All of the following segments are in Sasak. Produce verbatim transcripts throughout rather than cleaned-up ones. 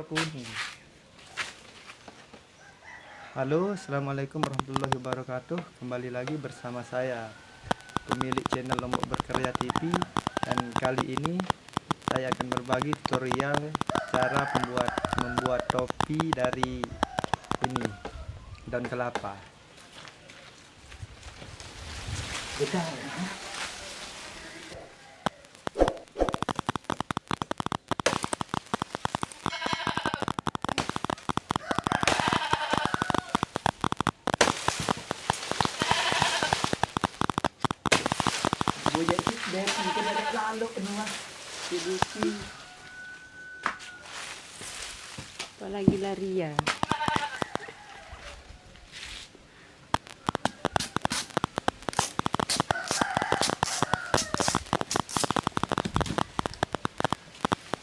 Kuning. Halo, assalamualaikum warahmatullahi wabarakatuh. Kembali lagi bersama saya, pemilik channel Lombok Berkarya T V, dan kali ini saya akan berbagi tutorial cara pembuat membuat topi dari ini, daun kelapa. Kita Bujang cik dek, itu dari lalu kenapa? Sedikit. Apalagi lari ya.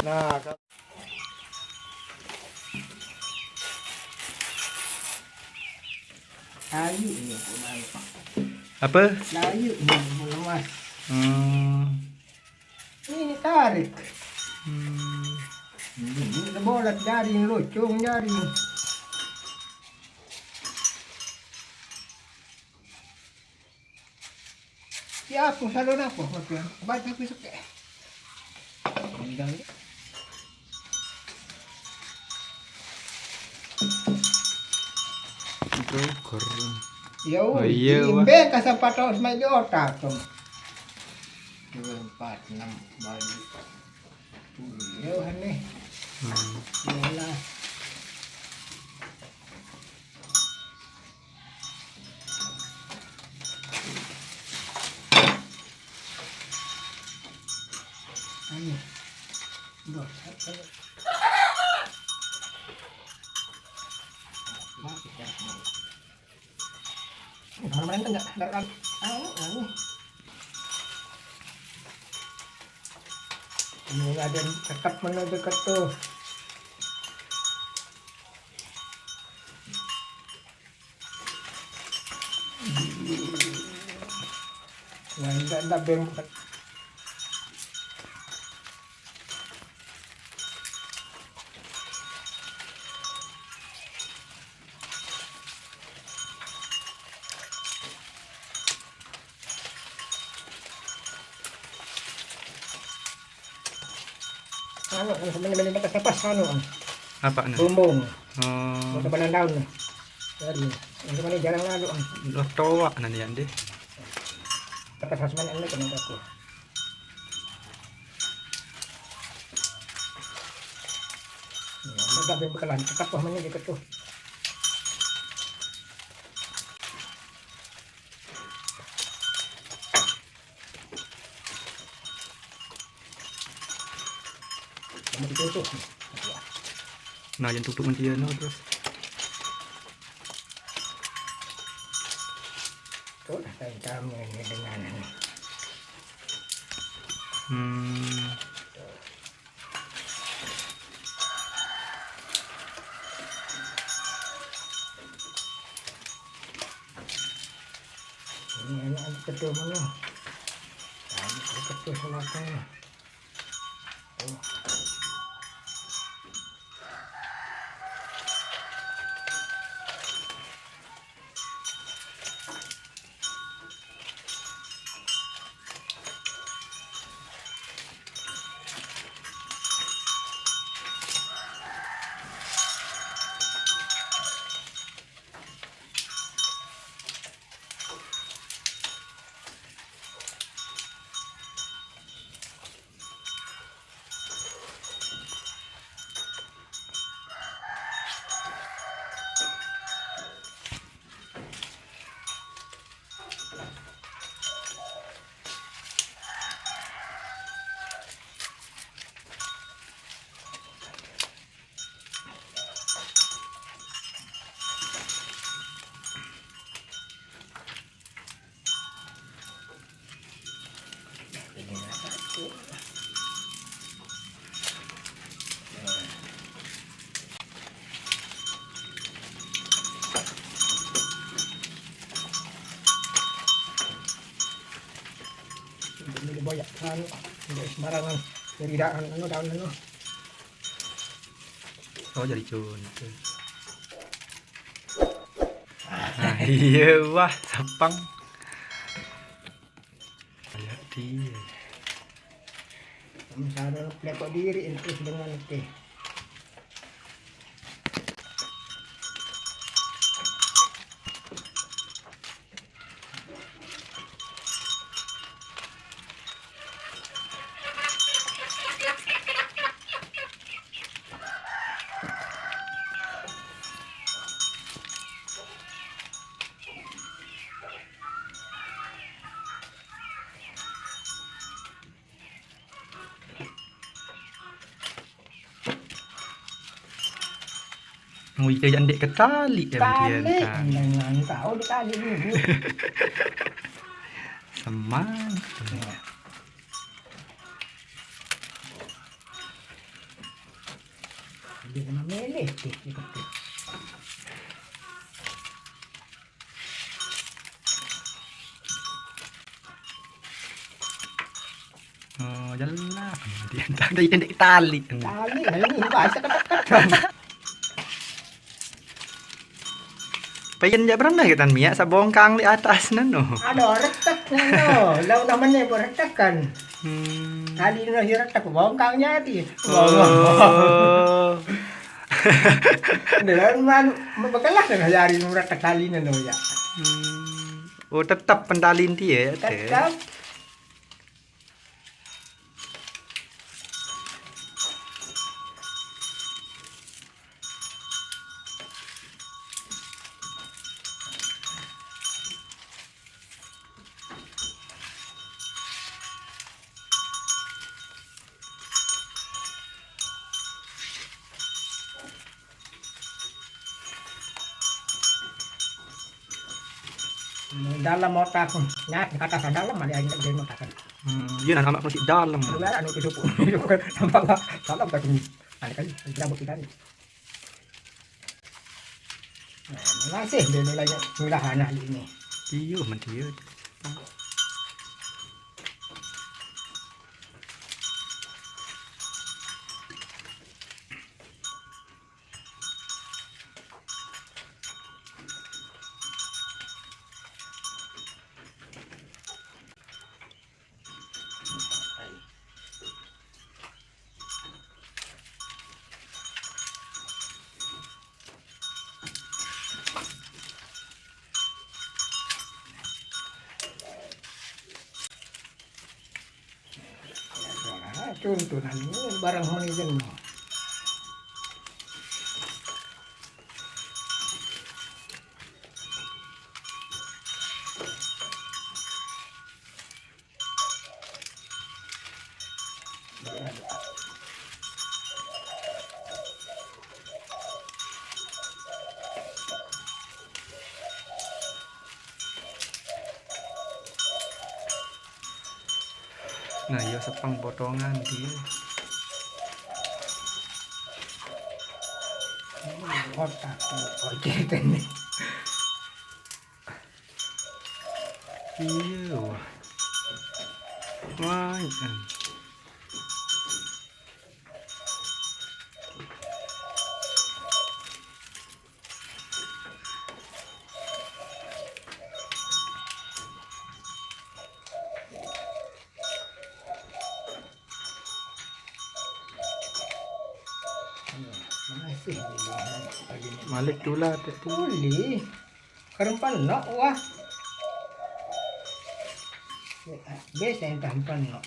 Nah, Layu ni aku naik. Apa? Layu ni aku lemas. Hmm. Ini tarik. Hmm. Ini bolat jari, lucung jari. Ya, aku salon aku, aku baca aku suka. Broker. Ya, oh, iya, imbe kasar patah sama di otak tu. Dua, empat, enam, balik. Iya, aneh. Hmm. Iyalah. Aneh. Dosa. Mati ya. Orang main tengah, anu, anu. Ini ada yang cakap mana dekat tu. Nah, enggak, enggak bengkak. Anu, anu, sampai beli bekas apa, anu, anu. Apa, anu? Bumbung. Oh. Bumbung daun. Jadi, yang mana jarang lalu, anu. Udah toak nanti, ya, deh. Bekas asmen ini kena aku. Nah, agak bengkalan, tetap wah mana gitu tuh. Kamu ditutup. Nah, yang tutup nanti ya, no, terus. Tuh, kamu ini dengan ini. Hmm. Ini enak, ketul mana? Nah, ini ketul sama. Ini boyak, anu, sembarangan. Jadi dah, anu, daun, anu. Oh, jadi contoh. Nah, iya, wah, sapang. Ayo, dia. Misalnya, plekok diri, terus dengan, oke. Oh, iya, yang dek ketali ya, tali, kan. Dengan tahu di tali ini. Semangat. Ya. Dia kena meleleh, dia, dia kata. Oh, jelas. Dia tak ada yang tali. Tali, ini bahasa kata-kata. Pengen jak pernah kita miak sabongkang di atas nano. Ada retak nano. Lau namanya buat retak kan. Hmm. Tali nano si retak bongkangnya di. Oh. Dalam man, bekelah dengan jari retak tali nano ya. Hmm. Oh, tetap pentalin dia, ya, tetap. Dalam otak, nah, kata saya dalam, ada yang dalam otak kan. Hmm, iya, nah, anak masih dalam. Keluar anu ke suku, kan, nampak lah, dalam tak ini. Ada kan, kita buktikan. Nah, masih dia nilai murah anak ini. Iya, menteri. Contoh nanti barang mau izin. Nah, iya sepang potongan dia. Kotak, kotak ini. Iya, wah. Wah, iya. Malik tulah tadi. Boleh. Kerempan nak wah. Biasa yang tahan pan nak.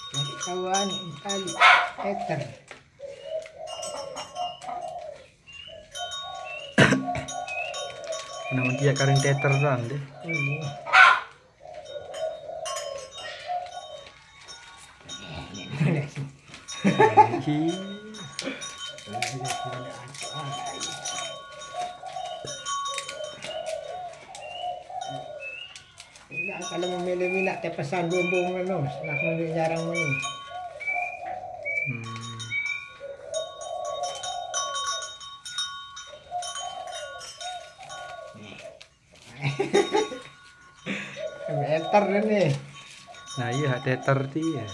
Jadi kawan tali meter. Nama dia karing teter doang deh. Iya. Hi. Kalau memilih minat, dia pesan bumbung anu, nak nunjuk jarang ni. Hmm. Meter ni. Nah, iya, hak teter dia.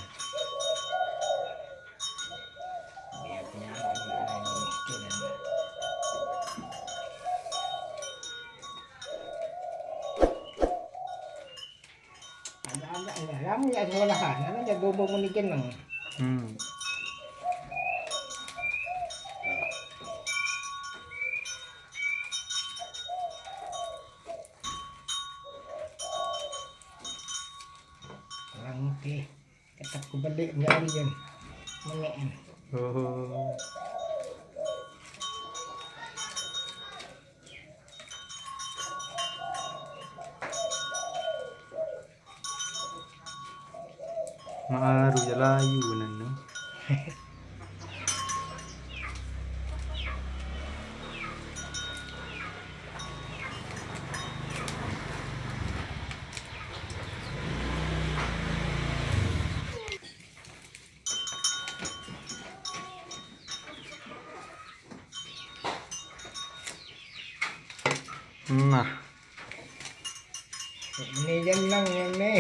Agak-agak lah. Lama ya sekolah kan. Karena dia bobo meni jeneng. Hmm. Orang ke. Tetap ku balik nyari kan. Menek kan. Oh. Maaru ya layu nan no. Nah. Ini jeneng ini.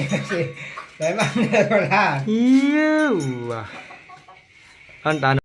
Memang sekolah. Iya, wah. Kan tanah